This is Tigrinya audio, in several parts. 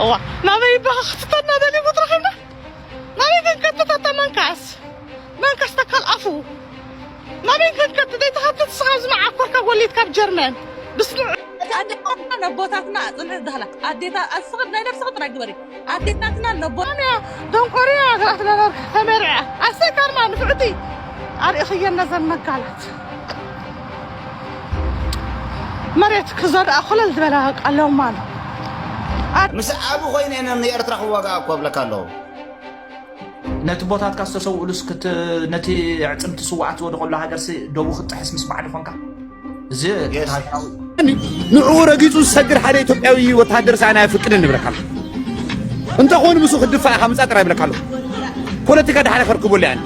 እዋ ናበይ እባ ክትተና ደሊ ክትረኸብና ናበይ ክንከትተታ መንካስ መንካስ ተካል ኣፉ ናበይ ክንከት ዘይተኸትት ስኻ ዝመዓኮርካ ወሊድ ካብ ጀርመን ብስምዑ ኣዴታትና ነቦታትና ኣጽንዕ ዳህላ ኣዴታ ኣስኽድ ናይ ነብስኽ ጥራይ ግበሪ ኣዴታትና ነቦ ኣነ ደንቆሪያ ግራት ነበር ተመርዐ ኣሰይ ካርማ ንፍዕቲ ኣርእኽየን ነዘን መጋላት መሬት ክዘርኣ ኮለል ዝበላ ቃለውማ ነው። ምስ ኣቡ ኮይነ እነ ንኤርትራ ክዋጋእ እኮ እብለካ ኣለኹ። ነቲ ቦታትካ ዝተሰውእሉስ ክት ነቲ ኣዕፅምቲ ስውኣት ዝወደቐሉ ሃገርሲ ደቡ ክትጥሕስ ምስ በዓል ይኾንካ እዚ Yes. ታሪኻዊ ንዕኡ ረጊጹ ዝሰግር ሓደ ኢትዮጵያዊ ወተሃደር ሰኣን ኣየፍቅድን ንብለካ ኣለኹ። እንተኾይኑ ምስኡ ክትድፋእ ኢኻ ምጻእ ጥራይ ይብለካ ኣለኹ። ፖለቲካ ድሓር ከርክበሉ እየ ኣነ።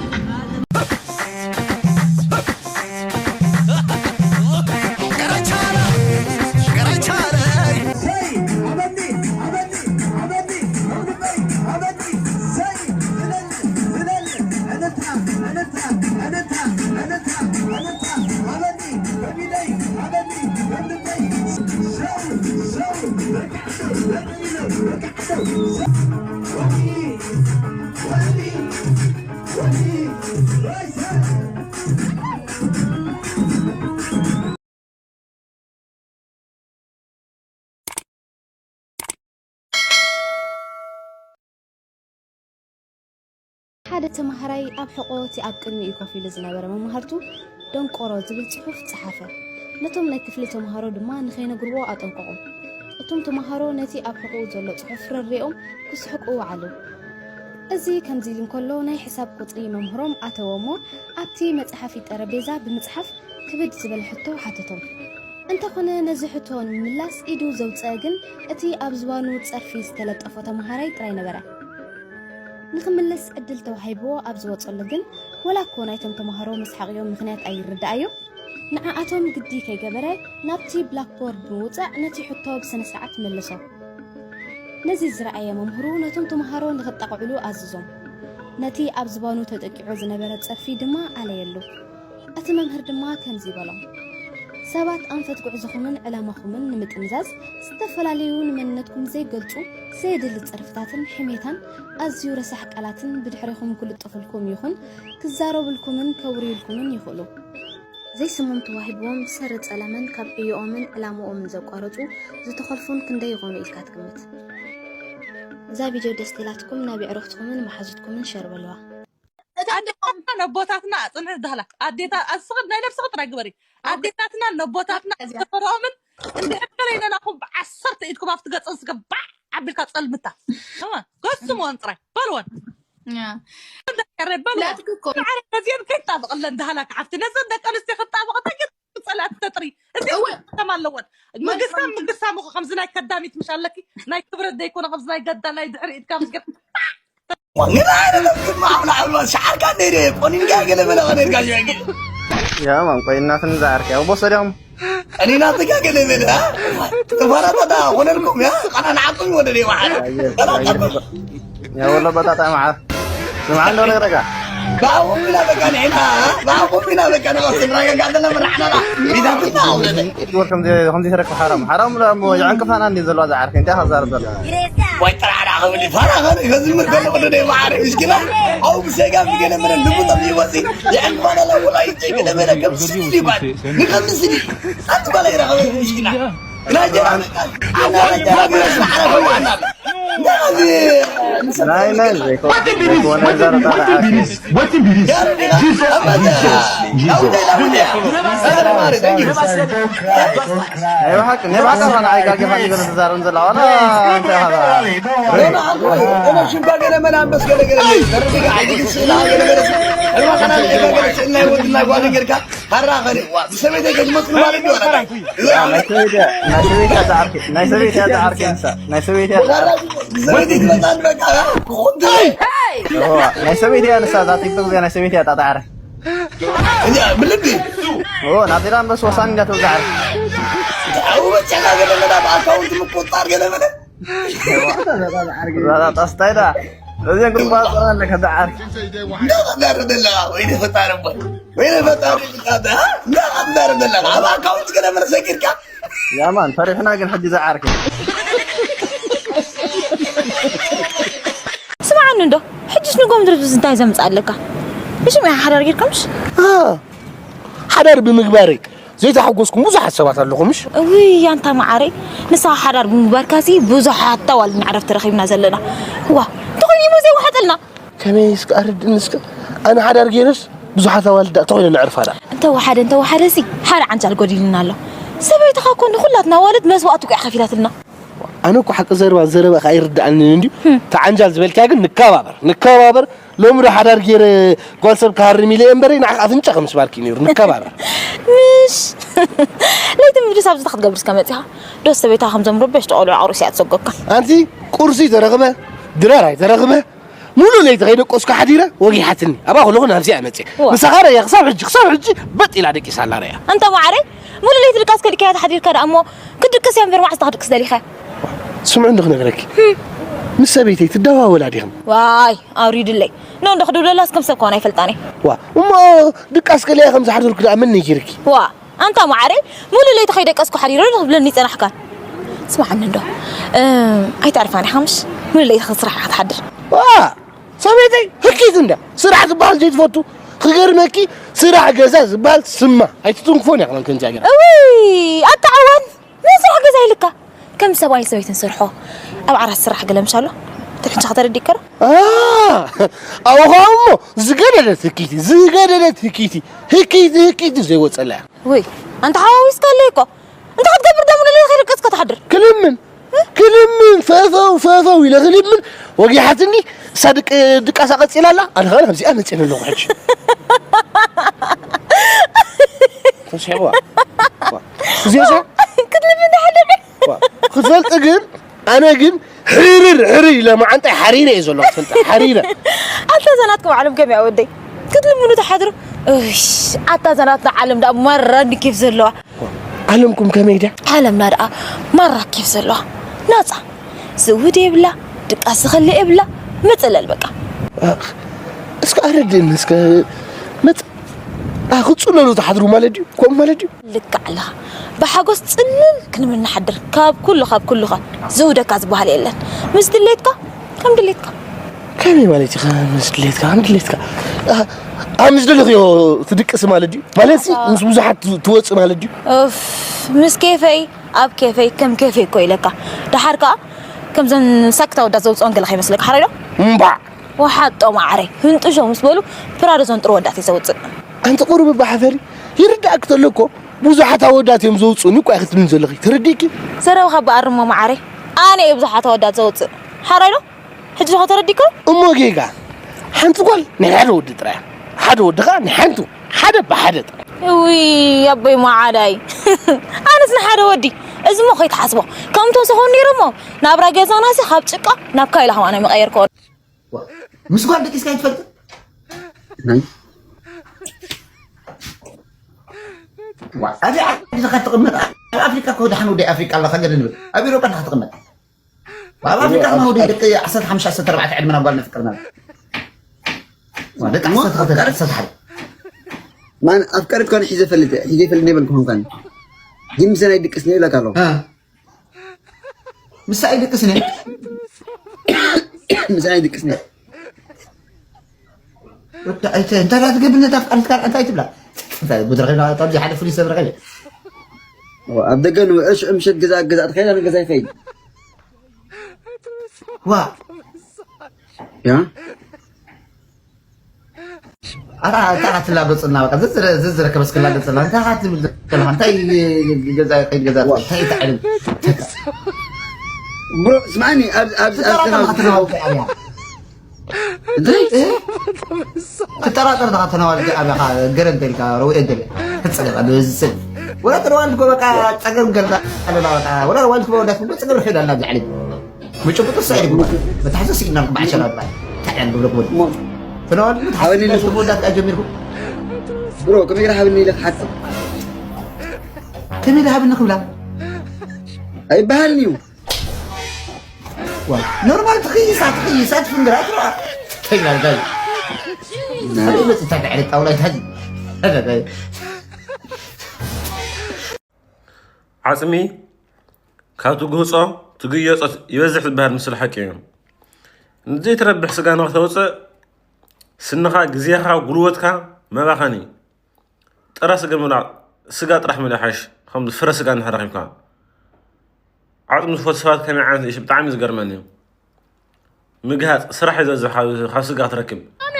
ሓደ ተማሃራይ ኣብ ሕቖ እቲ ኣብ ቅድሚኡ ኮፍ ኢሉ ዝነበረ መማህርቱ ደንቆሮ ዝብል ጽሑፍ ጸሓፈ። ነቶም ናይ ክፍሊ ተማሃሮ ድማ ንኸይነግርዎ ኣጠንቀቖም። እቶም ተማሃሮ ነቲ ኣብ ሕቖኡ ዘሎ ጽሑፍ ረሪኦም ክስሕቁ ወዓሉ። እዚ ከምዚ ኢሉ እንከሎ ናይ ሕሳብ ቁጽሪ መምህሮም ኣተወ እሞ ኣብቲ መጽሓፊ ጠረቤዛ ብምጽሓፍ ክብድ ዝበለ ሕቶ ሓተቶም። እንተኾነ ነዚ ሕቶ ንምምላስ ኢዱ ዘውጸአ ግን እቲ ኣብ ዝባኑ ጸርፊ ዝተለጠፎ ተመሃራይ ጥራይ ነበረ። ንኽምልስ ዕድል ተዋሂብዎ ኣብ ዝወጸሉ ግን ወላ እኮ ናይቶም ተመሃሮ መስሓቕዮም ምኽንያት ኣይርድኣዮ፣ ንዓኣቶም ግዲ ከይገበረ ናብቲ ብላክቦርድ ብምውጻእ ነቲ ሕቶ ብስነ ስርዓት መለሶ። ነዚ ዝረኣየ መምህሩ ነቶም ተመሃሮ ንኽጣቕዕሉ ኣዘዞም። ነቲ ኣብ ዝባኑ ተጠቂዑ ዝነበረ ጸርፊ ድማ ኣለየሉ። እቲ መምህር ድማ ከምዚ በሎም፣ ሰባት ኣንፈት ጉዕዞኹምን ዕላማኹምን ንምጥምዛዝ ዝተፈላለዩ ንመንነትኩም ዘይገልጹ ዘየድሊ ጸርፍታትን ሕሜታን ኣዝዩ ረሳሕ ቃላትን ብድሕሬኹም ክልጥፉልኩም ይኹን ክዛረቡልኩምን ከውርዩልኩምን ይኽእሉ። ዘይስሞም ተዋሂብዎም ብሰሪ ጸለመን ካብ ዕዮኦምን ዕላምኦምን ዘቋረጹ ዝተኾልፉን ክንደይ ይኾኑ ኢልካ ትግምት? እዛ ቪድዮ ደስ ተላትኩም ናብ የዕሩኽትኩምን መሓዙትኩምን ሸር በልዋ። ኣዴታትና ነቦታትና ኣጽንዕ ዳህላ ኣዴታ ኣስኽድ ናይ ነብስኺ ጥራይ ግበሪ ኣዴታትና ነቦታትና ዝፈርኦምን እንድሕር ከለይለናኹም ብዓሰርተ ኢድኩም ኣብቲ ገጸን ስገባዕ ኣቢልካ ጸልምታ እማ ጎስምወን ጥራይ በልወን እንዳቀረ በልወን ላትክ እኮ ዓረ ነዚአን ከይጣበቐለን ዳህላ ክሓፍቲ ነዘን ደቂ ኣንስትዮ ክጣበቐ ተግር ጸላት ተጥሪ እዚ እወ። ከም ኣለወን ምግስታም ምግስታም እኮ ከምዚ ናይ ከዳሚት ምሽ ኣለኪ ናይ ክብረት ዘይኮነ ከምዚ ናይ ገዳላይ ድሕሪ ኢድካ ምስ ገር ግዳ ኣይደለም ድማ ኣብ ላዕሊ ሸዓርካ እንደ ቆኒንካ ገለ በለ ከደርካ ሸጊ يا مان ቆይ እናትን ዝዓርክ ያው ቦሰ ዲያም እኔ ናትካ ገለ በለ ተፈራጠታ ሆነልኩም ያ ቃና ንዓኩም ወደ ሌዋ يا والله በጣጣ ማዓ ስምዓ እንደው ነግረካ ባሁን ቢና በቃ ንሕና ባሁን ቢና በቃ ንቐስል ረጋጋተና መራሕናና ቢዳትና ኣውለደ ወር ከም ከም ተረክ حرام حرام لا يعنقفانا እንደ ዘለዋ ዝዓርክ እንታይ ሓዛር ዘሎ ወይ ጥራዕራ ክብል ፋራ ከነ ከዝምር ከሎ ወደ ሌዋ ዓረ ምስኪና ኣው ብሰጋ ብገለ መለ ልቡ ጠም ይወፂ የዕንቅፋና ለውላ ይጨይ ገለ መለ ከም ስሊ ይባል ንከም ስሊ ኣንት ባላ ይረኸበ ምስኪና ናጀራ ናጀራ ናይ መን ዘይኮነ ዘረጣ Wetin be this? Jesus, Jesus, Jesus. ናይ ብሓቂ ናይ ብሓቂ ኾነ ኣይጋጌኻ ዝገለ ትዛረብ ዘላ ዋላ እንታይ ኢኻ ሽባ ገለ መለ ኣንበስ ገለ ገለ ተርዲጋ ዓዲ ስእላ ገለ ገለ እርባኸና ገለ ስእላ ወድና ጓል ጌርካ ሃራ ኸሪዋ ብሰበይተይ ከዝመፅሉ ማለት ይሆናል ናይ ሰበይትያ ዝዓርኪ ናይ ሰበይትያ ዝዓርኪ ንሳ ናይ ሰበይትያ ዝዓርኪ ሰበይተይ ትመፃል በቃ ናይ ሰበይትያ ንሳ እዛ ቲክቶክ እዚኣ ናይ ሰበይትያ ጣጣዕረ ብልቢ ናብዚራ ኣንበስ ወሳኒ እንዳተውዛዕረ ኣብኡ በጨና ገለ መዳ ብኣካውንት ምቁጣር ገለ መለ ጣስታይዳ እዚን ክትቋፀረ ኣለካ ዳዓርኪ እንዳዳረ ዘለካ ወይነ ፈጣሪ እሞ ወይነ ፈጣሪ እንዳዳረ ዘለካ ኣብ ኣካውንት ገለ መለ ሰጊርካ ያማን ፈሪሕና ግን ሕጂ ዝዓርኪ ስምዓኒ እንዶ፣ ሕጅስ ንጎ ምድሪ እንታይ ዘምጽእ ኣለካ? ብሽም ኢኻ ሓዳር ጌርካ ምሽ? ሓዳር ብምግባረይ ዘይተሓጎስኩም ብዙሓት ሰባት ኣለኹም ምሽ? እውይ ኣንታ መዓረይ፣ ንስኻ ሓዳር ብምግባርካሲ ብዙሓት ኣዋልድ ንዕረፍቲ ረኺብና ዘለና። ዋ እንተኾይኑ እሞ ዘይወሓጠልና። ከመይ እስከ ኣረድእኒ እስከ። ኣነ ሓዳር ገይረስ ብዙሓት ኣዋልድ ዳኣ ተኾይነ ነዕርፋ ዳኣ። እንተወሓደ እንተወሓደሲ ሓደ ዓንጃል ጎዲሉና ኣሎ። ሰበይትኻ እኮ ንኹላትና ኣዋልድ መስዋእቲ እኮ እያ ከፊላትልና። ኣነ እኮ ሓቂ ዘረባ ዘረባኻ ኣይርድኣንን እንድዩ። እታ ዓንጃል ዝበልካያ ግን ንከባበር ንከባበር። ሎሚ ዶ ሓዳር ገይረ ጓል ሰብ ክሃርም ኢለ እየ እምበረይ ንዓኺ ኣፍንጫ ከምስባርኪ ነይሩ። ንከባበር። ምሽ ለይቲ ምድሪ ሳብ ዝታ ክትገብር እስከ መፂኻ ዶ ሰበይታ ከምዞም ረበሽቲ ቆልዑ ኣቑሪስ እያ ትሰጎካ። ኣንቲ ቁርሲ ተረኽበ ድራር ኣይተረኽበ ሙሉእ ለይቲ ከይደቀስኩ ሓዲረ ወጊሓትኒ። ኣብኣ ከለኹ ናብዚኣ መፅየ። ዋ። ምሳኻ ረእያ ክሳብ ሕጂ ክሳብ ሕጂ በጥ ኢላ ደቂሳ ኣላ ረእያ። ኣንታ ማዓረይ ሙሉእ ለይቲ ድቃስ ከሊካያ ተሓዲርካ ደኣ እሞ ክትድቅስ እያ እምበር መዓስ ክትድቅስ ደሊኻ? ስምዒ እንዶ ክነግረኪ ምስ ሰበይተይ ትደዋወላ ዲኽን? ዋይ ኣውሪድለይ። ኖ እንዶ ክድውለላስ ከም ሰብ ከሆን ኣይፈልጣን እየ። ዋ እሞ ድቃስ ከሊያ ከም ዝሓደርኩ ደኣ መን ነጊርኪ? ዋ ኣንታ ማዓረይ ሙሉእ ለይቲ ከይደቀስኩ ሓዲረ ዶ ክትብለኒ ይጸናሕካን? ስምዓኒ እንዶ ኣይተዕርፋን ኢኻ ምሽ? ሙሉእ ለይቲ ክትስራሕ ኢኻ ትሓድር። ዋ ሰበይተይ ህኪት እንዳ ስራሕ ዝበሃል ዘይትፈቱ ክገርመኪ ስራሕ ገዛ ዝበሃል ስማ ኣይትትንክፎን እያ ክመን ከምዚኣ ገራ እውይ ኣታ ዓዋን ናይ ስራሕ ገዛ ኢልካ ከም ሰብኣይን ሰበይትን ስርሖ ኣብ ዓራት ስራሕ ገለ ምሻሎ ትሕጂ ከተረዲእከ ዶ ኣብኻ እሞ ዝገደለት ህኪቲ ዝገደለት ህኪቲ ህኪቲ ህኪቲ ዘይወፀላ እያ ውይ ኣንታ ሓዋዊስካ ኣለይ እኮ እንታይ ክትገብር ደሞ ንለይ ከይደቀስካ ትሓድር ክልምን ክልምን ፈፈው ፈፈው ኢለ ክልምን ወጊሓትኒ እሳ ድቃሳ ቀፂላ ኣላ ኣነ ከዓ ናብዚኣ መፅእኒ ኣለኹ ሕጂ ተስሒቕዋ እዚኣ ክትልምን ትሓድር ክትፈልጢ ግን ኣነ ግን ሕርር ሕርር ኢለ መዓንጣይ ሓሪረ እየ ዘሎ ክትፈልጢ ሓሪረ ኣታ ዘናትኩም ዓለም ከመይ ወደይ ክትልምኑ ትሓድሩ ኣታ ዘናትና ዓለም ዳ ማራ ንኪፍ ዘለዋ ዓለምኩም ከመይ ድያ? ዓለምና ደኣ ማራ ኬፍ ዘለዋ ናጻ ዝውድ የብላ ድቃስ ዝኸልእ የብላ ምጽለል በቃ እስከ ኣረድእኒ እስከ መጽ ክጽለሉ ትሓድሩ ማለት ድዩ ከምኡ ማለት ድዩ ልክዕ ኣለኻ ብሓጎስ ጽልል ክንብል ንሓድር ካብ ኩሉ ካብ ኩሉ ኸ ዝውደካ ዝበሃል የለን ምስ ድሌትካ ከም ድሌትካ ከመይ ማለት እዩ ምስ ድሌትካ ከም ድሌትካ ኣብ ምስ ደለኽዮ ትድቅስ ማለት ድዩ ማለት ሲ ምስ ብዙሓት ትወፅእ ማለት ድዩ ምስ ኬፈይ ኣብ ኬፈይ ከም ኬፈይ እኮ ኢለካ ደሓር ከዓ ከምዘን ሳክታ ወዳት ዘውፅኦን ገለ ከይመስለካ ሓራይ ዶ እምባዕ ወሓጦ ማዓረይ ህንጥሾ ምስ በሉ ፕራዶ ዘንጥሩ ወዳት እዩ ዘውፅእ ኣንቲ ቁሩብ ባሓፈሪ ይርዳእክ ተሎ እኮ ብዙሓት ኣወዳት እዮም ዘውፅኡኒ እኮ ክትብልኒ ዘለኺ ተረዲእኪ ዘረብኻ በኣርሞ ማዓረይ ኣነ እየ ብዙሓት ኣወዳት ዘውፅእ ሓራይ ዶ ሕጂ ዶ ከተረዲእካ እሞ ጌጋ ሓንቲ ጓል ናይ ሓደ ወዲ ጥራይ ሓደ ወዲ ከዓ ናይ ሓንቲ ሓደ ብሓደ ጥራይ እውይ ኣቦይ መዓዳይ ኣነስ ንሓደ ወዲ እዚ ሞ ከይትሓስቦ ከምቶም ሰኾን ነይሮሞ ናብራ ገዛናሲ ካብ ጭቃ ናብ ካይላ ከማና መቐየር ከወ ምስ ጓል ደቂስካ ይትፈልጥ ናይ ኣብ ዓዲ ኢኻ ትቕመጥ ኣብ ኣፍሪካ ኮ ደሓን ወደ ኣፍሪካ ኣለካ ገለ ንብል ኣብ ኤሮፓ ኢኻ ትቕመጥ ኣብ ኣፍሪካ ከማን ወደ ደቂ ዓሰርተ ሓሙሽተ ዓሰርተ ኣርባዕተ ዕድመና ጓል ነፍቅር ነበር ደቂ ዓሰርተ ክልተ ዓሰርተ ሓደ ማን ኣፍቀረት ኮነ ሒዘ ፈልጥ ሒዘ ፈልጥ ነይበል ክኾን ካን ግን ምሰን ኣይድቅስ ነይ ይብለካ ኣለኹ ምሳ ኣይድቅስ ነይ ምሳ ኣይድቅስ ነይ ወዲ ኣይተ እንታይ ዳ ትገብር ነታ ኣፍቃሪትካ እንታይ ትብላ እንታይ ጉድረኺ ኣብዚ ሓደ ፍሉይ ሰብ ረኺበ ኣብ ደገ ንውዕል ሽዑ ምሸት ገዛ ገዛ ትኸይድ ኣነ ገዛ ይኸይድ ዋ ያ ኣታ ኣታ ትላገጽና በቃ ዝዝረ ዝዝረ ከበስክላ ገጽና እንታይ ካት ከለኻ እንታይ ገዛ ከይድ ገዛ እንታይ ተዓልም ብሮ ስማኒ ኣብ ኣብ ኣብ ትጠራጠር ዳኻ ተናዋልዲ ኣበኻ ገረንተ ኢልካ ረዊኤ ገለ ክትጸገብ ኣለዎ እዚ ሰብ ወላ ተናዋልዲ ጎ በቃ ጸገም ገርና ኣለና በቃ ወላ ተናዋልዲ ጎ ወዳት ጎ ጸገም ርሒዳ ኣላ ኣብዚ ዓለም ምጭቡጥ ሳይድ ጉ መታሕዘ ስኢናልኩም ብዓሸራ ድባይ ታዕያን ግብረ ክወድ ተናዋልዲ ሓበኒ ኢለ መታሕዘ ወዳት ኣጀሚርኩም ብሮ ከመይ ገይረ ሃብኒ ኢለ ክሓትት ከመይ ኢለ ሃብኒ ክብላ ኣይበሃልን እዩ ኖርማል ትኽይሳ ትኽይሳ ትፍንግራ ትረኣ ተይላልጋይ ዓፅሚ ካብ ትግህፆ ትግየፆ ይበዝሕ ዝበሃል ምስል ሓቂ እዩ ንዘይትረብሕ ስጋ ንክተውፅእ ስንኻ፣ ግዜኻ፣ ጉልበትካ መባኸኒ። ጥረ ስጋ ምብላዕ፣ ስጋ ጥራሕ ምብላዕ ሓይሽ። ከም ፍረ ስጋ እንድሕር ረኺብካ። ዓጽሚ ዝፈትሑ ሰባት ከመይ ዓይነት እሺ፣ ብጣዕሚ ዝገርመኒ እዩ። ምግሃጽ ስራሕ እዩ ዘዝሕ ካብ፣ ካብ ስጋ ክትረክብ። ኣነ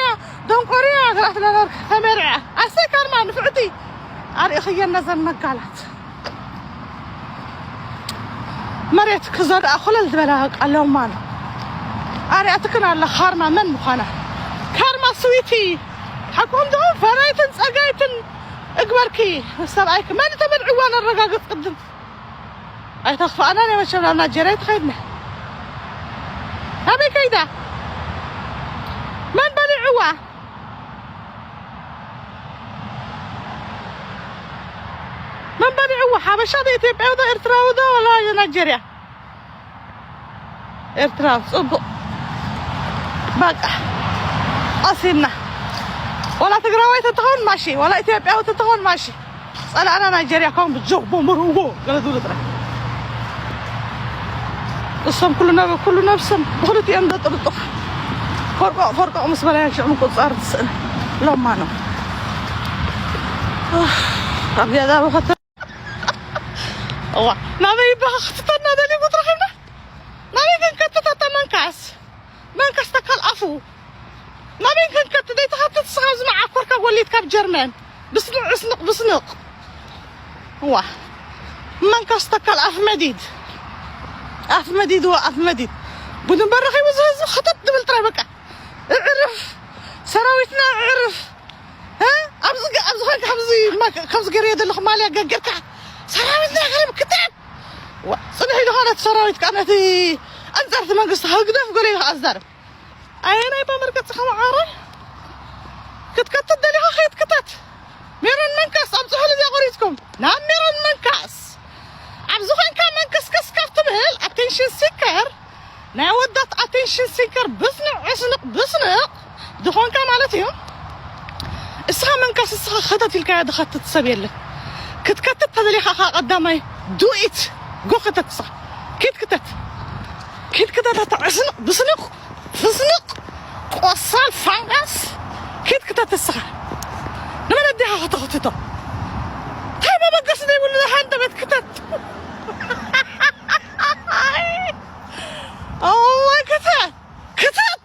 ደንቆርያ ግራት ነገር ተመርዐ። ኣሰይ ካርማ ንፍዕቲ ኣርእኽየን ነዘን መጋላት። መሬት ክዘርኣ ኮለል ዝበላ በቃ ኣለውማ ነው። ኣርእያትክን ኣለ ካርማ መን ምዃና። ካርማ ስዊቲ ሓቁም ዶ ፈራይትን ጸጋይትን እግበርኪ ሰብኣይክ መን ተመርዕዋ ነረጋግጽ ቅድም። ኣይተኽፍኣናን እየ መቸም ናብ ናይጀርያ ኣይተኸይድና። ናበይ ከይዳ? መን በሊዕዋ? መን በሊዕዋ? ሓበሻ ዶ ኢትዮጵያዊ ዶ ኤርትራዊ ዶ ወላ ናይጀርያ? ኤርትራ ጽቡቕ። በቃ ቀሲና። ወላ ትግራዋይ ተትኸውን ማሺ፣ ወላ ኢትዮጵያዊ ተትኸውን ማሺ። ጸላእና ናይጀርያ ከም ጆክ ቦምርዎ ገለ ዝብሉ ጥራይ። እሶም ኩሉ ነብ-፣ ኩሉ ነብሶም ብኽልቲኦም ዘጥርጡኻ። ፈርቆቕ ፈርቆቕ ምስ በላያን ሽዑ ምቁጽጻር ትስእን። ሎማ ነው። ኣብዚኣ ዛበኸተ እዋ፣ ናበይ ይበኻ ክትተና ደሊኹ ትረኺብና? ናበይ ክንከትት ኣታ መንካስ? መንካስ ተካል ኣፉ። ናበይ ክንከትት ዘይትኸትት ንስኻ ኣብዚ መዓኮርካ ወሊድካ ኣብ ጀርመን። ብስንቕ ዕስንቕ ብስንቕ። እዋ፣ መንካስ ተካል ኣፍ መዲድ። ኣፍ መዲድ፣ እዋ፣ ኣፍ መዲድ። ጉድ እምበር ረኺቡ እዚ ህዝቢ ኽተት ድብል ጥራይ በቃ። እዕርፍ፣ ሰራዊትና እዕርፍ። እ? ኣብዚ ገ-፣ ኣብዚ ኾንካ ከምዚ ማ-፣ ከምዚ ገይረ ዘለኹ ማልያ ገጊርካ ሰራዊትና ከሪብ ክተት። ዋ፣ ጽንሕ ኢሉ ኾነ እቲ ሰራዊት ከኣ ነቲ ኣንጻርቲ መንግስቲ ህግደፍ ገለ ኢሉ ከኣ ዝዛረብ። ኣየናይ እባ መርገጽ ኸመዓረ? ክትከትት ደሊኻ ኸይድ ክተት። ሜሮን መንካስ ኣብ ጽሑል እዚኣ ቆሪጽኩም። ናብ ሜሮን መንካስ። ኣብዚ ኾንካ መንከስከስ ካብ ትብል ኣቴንሽን ሲከር ናይ ኣወዳት ኣቴንሽን ሲከር ብስንቕ ዕስንቕ ብስንቕ ዝኾንካ ማለት እዩ። እስኻ መንካስ እስኻ ክተት ኢልካዮ ዝኸትት ሰብ የለን። ክትከትት ተደሊኻ ኸዓ ቀዳማይ ዱኢት ጎ ክተት እስኻ። ኪድ ክተት። ኪድ ክተት ኣታ ዕስንቕ ብስንቕ ፍስንቕ ቆሳል ፋንጋስ ኪድ ክተት እስኻ። ንመን ኣዲኻ ከተኽትቶ? እንታይ መበገሲ ዘይብሉ ሃንደበት ክተት። እዋይ ክተት፣ ክተት፣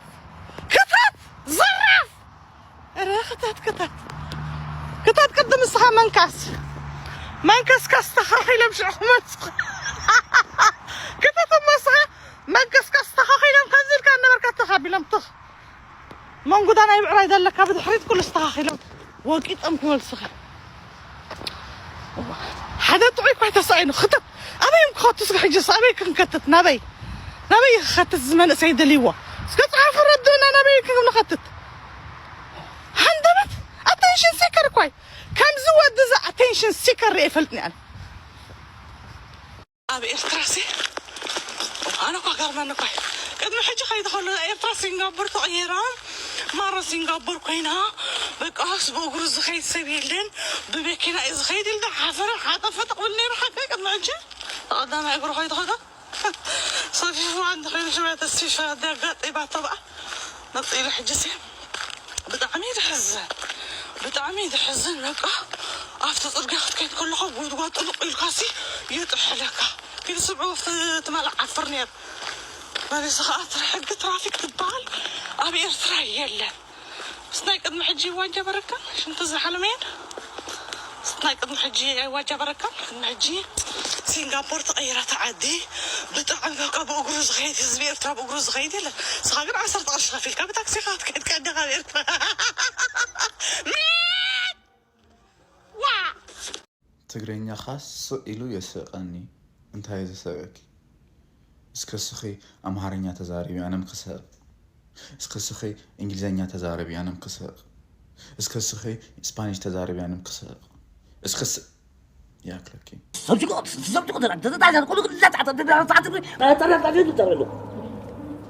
ክተት፣ ዘራፍ! እረ ክተት፣ ክተት። ክተት ቅድም እስኻ መንካስ። መንከስካ ኣስተኻኺሎም ሽዑ ክመጽኻ። ክተት እሞ እስኻ መንከስካ ኣስተኻኺሎም ከምዚ ኢልካ ነበርካ ተኻቢሎም ትኽ። መንጉዳ ናይ ብዕራይ ዘለካ ብድሕሪት ኩሉ ኣስተኻኺሎም ወቂጦም ክመልሱኻ። ሓደ ጥዑይ እኳ ተሳኢኑ ክተት። ኣበይ እዮም ክኸቱ? እስከ ሕጂ ኣበይ ክንከትት? ናበይ? ናበይ ክኸትት? እዚ መንእሰይ ደልይዎ። እስከ ጸሓፉ ረድኡና፣ ናበይ ክንከትት? ሃንደበት ኣቴንሽን ሲከር እኳ እዩ። ከምዚ ወዲ እዚ ኣቴንሽን ሲከር ርኤ ይፈልጥኒ ኣነ። ኣብ ኤርትራሲ ኣነ እኳ ገርመኒ እኳ እዩ። ቅድሚ ሕጂ ከይዲ ከሎ ኤርትራ ሲንጋፖር ተቐይራ፣ ማራ ሲንጋፖር ኮይና፣ በቃ ብእግሩ ዝኸይድ ሰብ የለን፣ ብመኪና እዩ ዝኸይድ ኢልና ሓፈረ ሓጠፈ ተቕብል ነይሩ ሓቀይ ቅድሚ ሕጂ። ተቐዳማይ እግሩ ከይዲ ከሎ ሰፊፉ ኣንተ ከይዱ ሽመ ተስፊሻ ደጋጢባቶ በኣ መጽኢሉ ሕጂ ሲ ብጣዕሚ እዩ ዘሕዝን፣ ብጣዕሚ እዩ ዘሕዝን። በቃ ኣብቲ ጽርግያ ክትከይድ ከለኻ ጉድጓድ ጥልቕ ኢልካሲ ይጥሕለካ። ግን ስምዑ ኣብቲ ትማሊ ዓፍር ነይሩ። መሊሱ ኸኣ ትራ-፣ ሕጊ ትራፊክ ትበሃል ኣብ ኤርትራ የለን። ምስ ናይ ቅድሚ ሕጂ ዋጃ በረካን ሽንቲ ዝሓለመየን። ምስ ናይ ቅድሚ ሕጂ ዋጃ በረካን ቅድሚ ሕጂ ሲንጋፖር ተቐይራ እታ ዓዲ። ብጣዕሚ በቃ ብእግሩ ዝኸይድ ህዝቢ ኤርትራ ብእግሩ ዝኸይድ የለን። ንስኻ ግን ዓሰርተ ቅርሺ ከፊልካ ብታክሲ ኢኻ ክትከይድ ከኣ ካብ ኤርትራ። ዋ! ትግርኛኻ ስቕ ኢሉ የስሕቐኒ። እንታይ እዩ ዘስሕቐኪ? እስከ ስኺ ኣምሓርኛ ተዛረቢ ኣነም ክስሕቕ። እስከ ስኺ እንግሊዘኛ ተዛረቢ ኣነም ክስሕቕ። እስከ ስኺ ስፓኒሽ ተዛረቢ ኣነም ክስሕቕ። እስከ ስ-፣ ይኣክለኪ።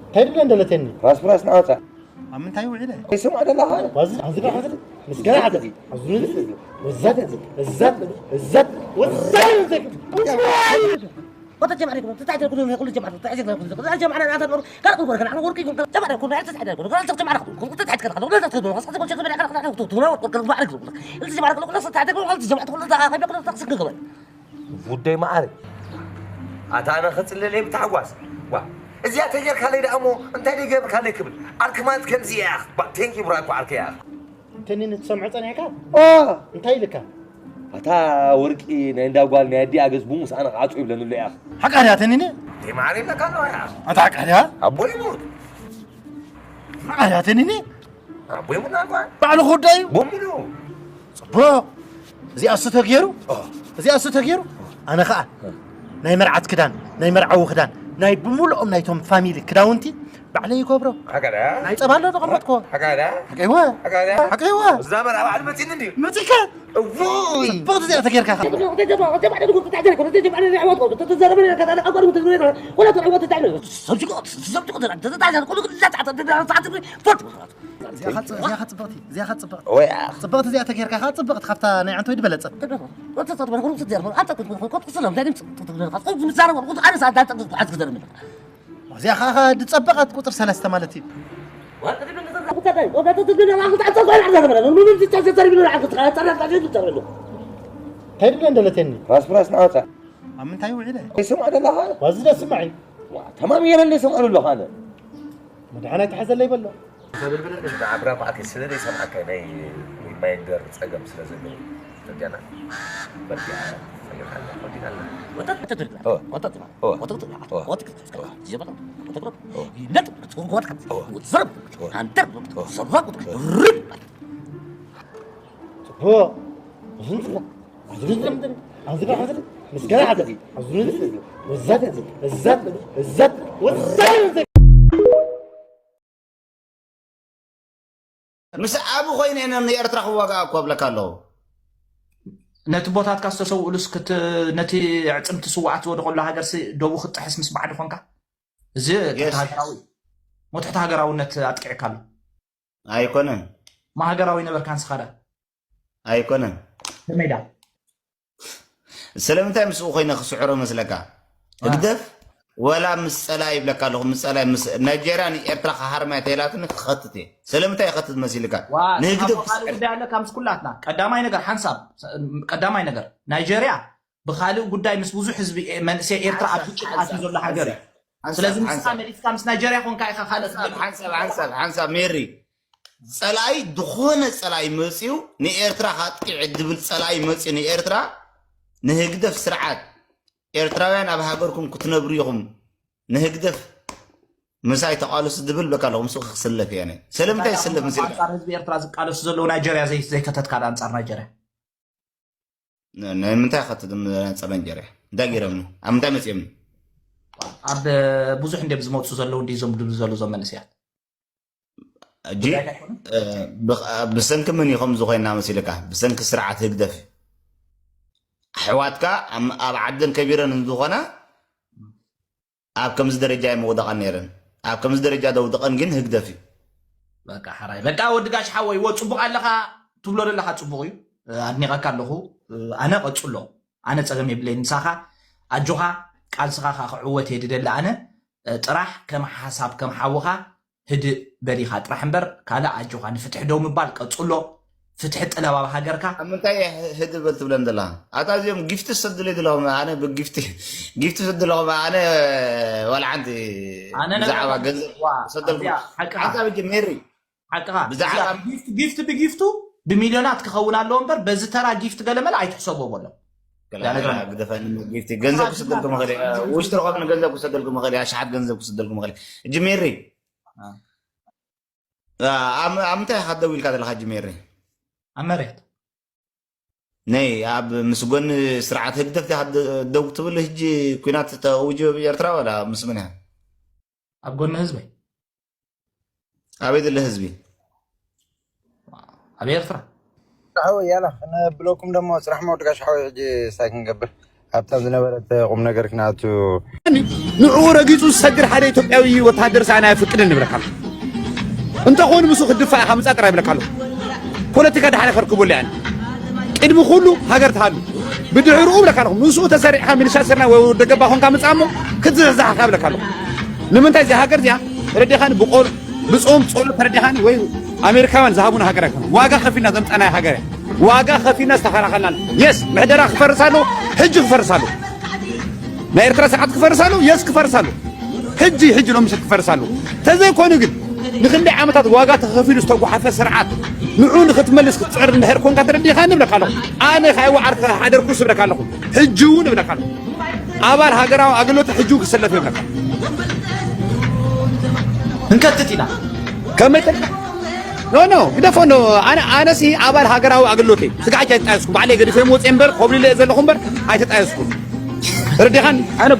እንታይ ድብለ እንደለተኒ? ራስ ብራስ ናወፃ። ኣብ ምንታይ ውዒለ? ይስማዕ ደላኻ? ዋዚ፣ ኣብዚ ጋር ሓዘ። ምስጋና ሓዘ። ኣብዚ፣ እዛ፣ እዛ፣ እዛ፣ ወዛ። ወተት ጀማሪ ኩሉ ተታሕተ ኩሉ ኩሉ ጀማሪ ተታሕተ ኩሉ ኩሉ ጀማሪ ናታ ኖር ካር ኩሉ ከና ወርቂ ኩሉ ጀማሪ ኩሉ ተታሕተ ኩሉ ተታሕተ ኩሉ ተታሕተ ኩሉ ተታሕተ ኩሉ ጉዳይ መዓረ። ኣታ ኣነ ክጽልለይ ብታሕጓስ። ዋ፣ እዚኣ ተጌርካለይ ደኣ እሞ እንታይ ደይ ገብርካለይ ክብል። ዓርኪ ማለት ከምዚ እያ። ባ፣ ቴንኪ ብራኮ ዓርከይ እያ። ተኒኒ ትሰምዖ ጸኒሕካ? ኦ! እንታይ ኢልካ? ኣታ ወርቂ ናይ እንዳ ጓል ናይ ኣዲኣ ገዝቡ ምስ ኣነ ክዓጹ ይብለኒ ኣሎ እያ። ሓቃ ድያ ተኒኒ? ደይ መዓረ ይብለካ ኣለዋ እያ። ኣታ ሓቃ ድያ? ኣቦ ይሙት። ሓቃ ድያ ተኒኒ? ኣቦ ይሙት ናልኳ። ባዕሉ ክውዳ እዩ። ቦምሉ። ጽቡቕ። እዚኣ እሱ ተገይሩ? ኦ። እዚኣ እሱ ተገይሩ? ኣነ ኸኣ ናይ መርዓት ክዳን፣ ናይ መርዓዊ ክዳን፣ ናይ ብምልኦም ናይቶም ፋሚሊ ክዳውንቲ ባዕለይ ይገብሮ። ሓቃ ድያ? ናይ ጸባ ኣሎ ተቐመጥኮ። ሓቃ ድያ? ሓቀይወ። ሓቃ ድያ? ሓቀይወ። እዛ መርዓ ባዕሉ መጺኒ እንድዩ። መጺካ? እውይ። ጽቡቕ እዚኣ ተገይርካ ኸኣ። እዚኣ ኸ ጽ-፣ እዚኣ ኸ ጽብቕቲ፣ እዚኣ ኸ ጽብቕቲ። እዚኣ ኸ ጽብቕቲ። እዚኣ ኸ ጽብቕቲ። እዚኣ ኸ ጽብቕቲ። እዚኣ ኸ ጽብቕቲ። ካብታ ናይ ዓንተወይ ዝበለጸት። እዚኣ ኸ፣ ኸ ድጸበቐት ቁጽሪ ሰለስተ ማለት እዩ። እንታይ ድብለ እንደለተኒ? ራስ ብራስ ናወፃ። ኣብ ምንታይ ውዒለ? ይስማዕ ደለኻ? ዋዚ ደስማዕ እዩ። ዋ፣ ተማም የለ ይስማዕ ደለኻ ኣነ። መድሓን ኣይተሓዘለይ በሎ። ብዛዕባ ስለ ዘይሰምዓካ ናይ ማይንደር ጸገም ስለ ዘለዎ። በጃና። በጃ። ኦ። ኦ። ኦ። ኦ። ኦ። ምስጋና ሓዘ። ወዛት፣ ወዛት፣ ወዛት፣ ወዛት። ምስ ዓቢ ኮይነ እየ ንኤርትራ ክዋጋእ እኮ እብለካ ኣለኹ። ነቲ ቦታትካ ዝተሰውኡሉስ ክት-፣ ነቲ ኣዕጽምቲ ስውኣት ዝወደቐሉ ሃገርሲ ደቡ ክትጥሕስ ምስ ባዕዲ ኮንካ? እዚ ትሕቲ የስ። ሃገራዊ፣ ሞ ትሕቲ ሃገራውነት ኣጥቂዕካ ኣሎ። ኣይኮነን። ማ ሃገራዊ ነበርካ ንስኻ ዳ? ኣይኮነን። ከመይ ዳ? ስለምንታይ ምስኡ ኮይነ ክስዕሮ መስለካ? ዋ። ህግደፍ ወላ ምስ ጸላኢ ይብለካ ኣለኹ፣ ምስ ጸላኢ፣ ምስ ናይጀርያ ንኤርትራ ክሃርማ ተይላትኒ ክኸትት እየ። ስለምንታይ ይኸትት መሲልካ? ዋ፣ ንህግደፍ ንስኻ ካልእ ክስዕር። ጉዳይ ኣለካ ምስ ኩላትና። ቀዳማይ ነገር፣ ሓንሳብ፣ ቀዳማይ ነገር፣ ናይጀርያ ብኻልእ ጉዳይ ምስ ብዙሕ ህዝቢ ኤ-፣ መንእሰይ ኤርትራ ኣብ ሓንሳብ፣ ግጭት ኣትዩ ሓንሳብ፣ ዘሎ ሃገር እዩ። ሓንሳብ፣ ስለዚ ንስኻ ሓንሳብ። መሊስካ ምስ ናይጀርያ ኮንካ ኢኻ ካልእ ሓንሳብ፣ ትብል። ሓንሳብ፣ ሓንሳብ፣ ሓንሳብ፣ ሜሪ። ጸላኢ፣ ዝኾነ ጸላኢ መጽዩ ንኤርትራ ካጥቂዕ ድብል ጸላኢ መጽዩ ንኤርትራ፣ ንህግደፍ ስርዓት፣ ኤርትራውያን ኣብ ሃገርኩም ክትነብሩ ኢኹም፣ ንህግደፍ ምሳይ ተቓለሱ ድብል በቃ ኣለኹ፣ ምስኡ ክስለፍ እየ ኣነ። ስለምንታይ እንታይ ዝስለፍ ደኣ ምስልካ? ኣንጻር ህዝቢ ኤርትራ ዝቃለሱ ዘለዉ ናይጀርያ ዘይ-፣ ዘይከተትካ ደኣ ኣንጻር ናይጀርያ? ን-፣ ንምንታይ ከትድም ጸበንጀርያ? እንታይ ገይሮምኒ? ኣብ ምንታይ መጺኦምኒ? ኣብ ብዙሕ እንድዮም ዝመጹ ዘለዉ እንዲ እዞም ድብሉ ዘለዉ እዞም መንእሰያት። ሕጂ፣ ጉዳይካ ኣይኮነን? እ፣ ብ-፣ ብሰንኪ መን እዩ ከምዚ ኮይና መሲልካ? ብሰንኪ ስርዓት ህግደፍ። ኣሕዋትካ ኣብ፣ ኣብ ዓደን ከቢረን እንዝኾና ኣብ ከምዚ ደረጃ እየን ምውደቐን ነይረን። ኣብ ከምዚ ደረጃ ደውደቐን ግን ህግደፍ እዩ። በቃ፣ ሓራይ። በቃ፣ ወዲ ጋሽ ሓወይ፣ ወ-፣ ጽቡቕ ኣለኻ፣ ትብሎ ዘለኻ ጽቡቕ እዩ። ኣድኒቐካ ኣለኹ። ኣነ ቀጽሎ። ኣነ ጸገም የብለይን ምሳኻ። ኣጆኻ፣ ቃልስኻ ከኣ ክዕወት እየ ድደሊ ኣነ። ጥራሕ ከም ሓሳብ፣ ከም ሓውኻ ህድእ በል ኢኻ ጥራሕ እምበር፣ ካልእ ኣጆኻ፣ ንፍትሒ ደው ምባል ቀጽሎ። ፍትሒ ጥለብ ኣብ ሃገርካ። ኣብ ምንታይ እየ ህ-፣ ህድእ በል ትብለን ዘለኻ? ኣታ እዚኦም ጊፍቲ ዝሰድለይ ዘለኹም፣ ኣነ ብጊፍቲ፣ ጊፍቲ ዝሰድለኹም፣ ኣነ ዋላ ሓንቲ ኣነ ብዛዕባ ነገር ገንዘብ ዋ፣ ዝሰደልኩም። እዚኣ ሓቅኻ። ሓንሳብ ሕጂ ሜሪ፣ ሓቅኻ። ብዛዕባ እዚኣ ጊፍቲ፣ ጊፍቲ ብጊፍቱ ብሚልዮናት ክኸውን ኣለዎ እምበር፣ በዚ ተራ ጊፍቲ ገለመለ ኣይትሕሰቦ በሎ። ገለ እዛ ነገር ግደፈኒ፣ ጊፍቲ ገንዘብ ክሰደልኩም ይኽእል እየ። ውሽጢ ረኸብኒ ገንዘብ ክሰደልኩም ይኽእል እየ። ኣሽሓት ገንዘብ ክሰደልኩም ይኽእል እየ። ሕጂ ሜሪ፣ አ። ኣብ፣ ኣብ ምንታይ ኢኻ ደው ኢልካ ዘለኻ ሕጂ ሜሪ? ኣብ መሬት። ነይ ኣብ ምስ ጎኒ ስርዓት ህግደፍ ዲኻ ደ-፣ ደው ትብል? ሕጂ ኲናት ተኣዊጁ ኣብ ኤርትራ ዋላ ምስ መን ኢኻ? ኣብ ጎኒ ህዝበይ። ኣበይ ዘሎ ህዝቢ? ኣብ ኤርትራ። ሓወይ፣ ያላ ክነብለኩም ደሞ ስራሕ መወድጋሽ ሓወይ፣ ሕጂ ሳይ ክንገብር ኣብታ ዝነበረት ቁም ነገር ክነኣቱ። ንዕኡ ረጊጹ ዝሰግር ሓደ ኢትዮጵያዊ ወተሃደር ሰኣን ኣየፍቅድን ንብለካ። እንተኾይኑ ምስኡ ክትድፋእ ኢኻ ምጻእ ጥራይ ይብለካ ኣለኹ። ፖለቲካ ድሓር ከርክበሉ እየ ኣነ። ቅድሚ ኩሉ ሃገር ትሃሉ። ብድሕርኡ እብለካ ኣለኹ፣ ምስኡ ተሰሪዕካ ሚሊሻ ስርና ወይ ወዲ ገባ ኾንካ ምጻእ እሞ ክትዝሕዛሕካ እብለካ ኣለኹ። ንምንታይ እዚኣ ሃገር እዚኣ ተረዲኻኒ ብቆል ብጾም ጸሎት ተረዲኻኒ ወይ ኣሜሪካውያን ዝሃቡና ሃገር ኣይኮነ። ዋጋ ከፊልና ዘምጻናያ ሃገር እያ። ዋጋ ከፊልና ዝተኸላኸልና። የስ ምሕደራ ክፈርስ ኣለዎ፣ ሕጂ ክፈርስ ኣለዎ። ናይ ኤርትራ ስርዓት ክፈርስ ኣለዎ፣ የስ ክፈርስ ኣለዎ። ሕጂ ሕጂ ሎም ምሸት ክፈርስ ኣለዎ። ተዘይኮይኑ ግን ንክንደይ ዓመታት ዋጋ ተኸፊሉ ዝተጓሓፈ ስርዓት ንዑ ንክትመልስ ክትጽዕር እንድሕር ኮንካ ተረዲኻ ንብለካ ኣለኹ። ኣነ ካይወዓር ሓደርኩስ እብለካ ኣለኹ። ሕጂ እውን እብለካ ኣለኹ። ኣባል ሃገራዊ ኣገልግሎት ሕጂ እውን ክሰለፍ እብለካ። ክንከትት ኢና። ከመይ ተል ኖ ኖ ግደፎ ኖ ኣነ ኣነሲ ኣባል ሃገራዊ ኣገልግሎት እየ። ስጋዕ ኣይተጣየስኩ ባዕለይ ገዲፈ ወፅየ እምበር ኮብሊለ እየ ዘለኹ እምበር ኣይተጣየስኩ። ተረዲኻን ኣነ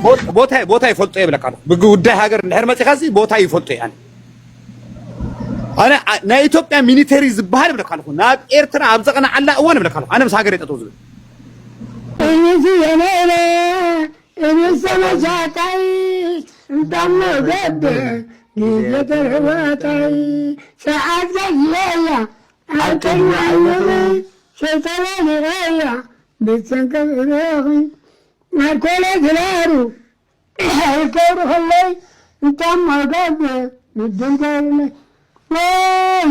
ቦ- ቦታ ቦታ ይፈልጦ እየ ብለካ ኣለኹ። ብጉዳይ ሃገር እንድሕር መፂኻሲ ቦታ ይፈልጦ እየ ኣነ። ኣነ ኣ- ናይ ኢትዮጵያ ሚሊተሪ ዝበሃል እብለካ ኣለኹ። ናብ ኤርትራ ኣብ ዘቕንዓላ እዋን እብለካ ኣለኹ። ኣነ ምስ ሃገር የጠጠው ዝብል እኔስ የኔነ እኔስ ተመሳጣይ እንዳመገብ ጊዜ ተለዋጣይ ሰዓት ዘዝለያ ኣልቀኛ ዓይነኺ ሸይጣና ንረያ ብተንከብረኺ ኣልኮለ ዝላሩ ይከብሩ ከለይ እንዳመገብ ምድንገርለይ ወይ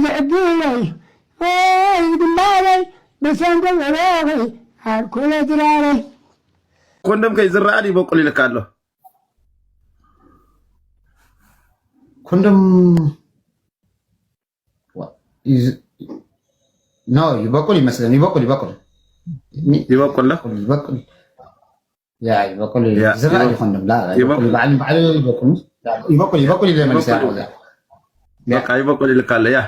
ዝዕድለይ ወይ ግንባረይ ብሰንከብረኺ ኣልኮለ ዝላረይ ኮንዶም ከይ ዝረኣል ይበቁል ይልካ ኣሎ። ኮንዶም ኖ ይበቁል ይመስለን። ይበቁል ይበቁል ይበቁል ይበቁል ይበቁል ያ ይበቁል ያ፣ ዝረኣል ይበቁል። ኮንዶም ላ ይበቁል። ይበቁል ባዕሉ ባዕሉ ይበቁል ይበቁል ይበቁል ይበቁል ይበቁል በቃ ይበቁል ይልካ ኣሎ። ያ